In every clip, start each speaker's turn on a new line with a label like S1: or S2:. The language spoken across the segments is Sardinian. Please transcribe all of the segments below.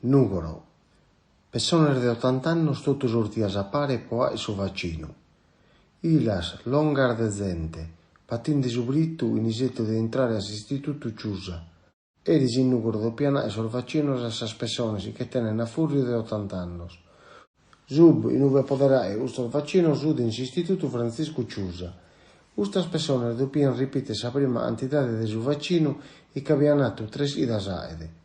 S1: Nùgoro. Pessones de otant'annos totu sortias a pare pro àere su vacinu. Ilas longas de zente, patinde su fritu in isetu de intrare a s'istitutu Ciusa. Eris in Nùgoro dopian àere sos vacinos a sas pessones chi tenen a fùrriu de otant'annos. S'hub in ue poder àere custos vacinos fut in s'istitutu Frantziscu Ciusa. Custas pessones dopian ripìtere sa prima cantidade de su vacinu chi abian atu tres idas àere.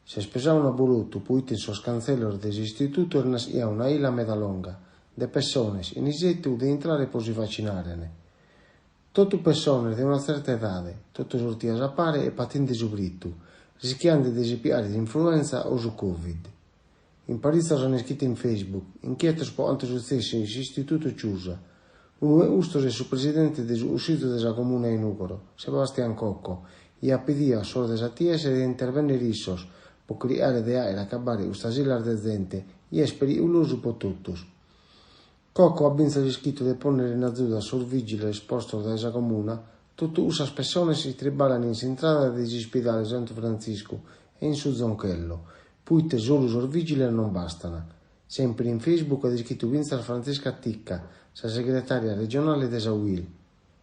S1: S'est pesau un'abolotu poite in sos cantzellos de s'istitutu est naschia una ila meda longa de pessones in isetu de intrare pro si vacinaren. Totu pessones de una tzerta edade, totu sortias a pare e patinde su fritu, rischiande de si piare s'influenza o su Covid. In paritzos an iscritu in Facebook, inchietos pro cantu sutzessu in s'istitutu Ciusa. Unu 'e custos est su presidente de su Cussizu de sa Comuna 'e Nùgoro, Sebastian Cocco, chi at pediu a sos de s'ATS de intervènnere issos pro chircare de àere acabare custas ilas de zente chi est periculosu pro totus. Cocco at bintzas iscritu de pònnere in azudu a sos vìgiles postos dae sa Comuna totu cussas pessones chi triballan in s'intrada de s'ispidale Santu Frantziscu e in su Zonchello, poite solu sos vìgiles non bastan. Sèmpere in Facebook at iscritu fintzas Frantzisca Ticca, sa segretària regionale de sa Uil.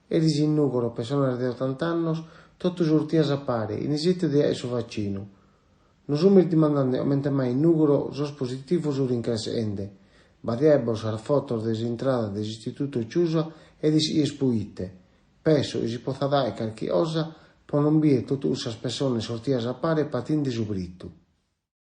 S1: Eris in Nùgoro pessones de otant'annos totu sortias a pare in isetu de àere su vacinu. Nos semus dimandande comente mai in Nùgoro sos positivos sunt creschende. Badiaebos sas fotos de s'intrada de s'istitutu Ciusa e ischies poite. Pesso chi si potzat àere carchi cosa pro non bìdere totu cussas pessones sortias a pare patinde su fritu.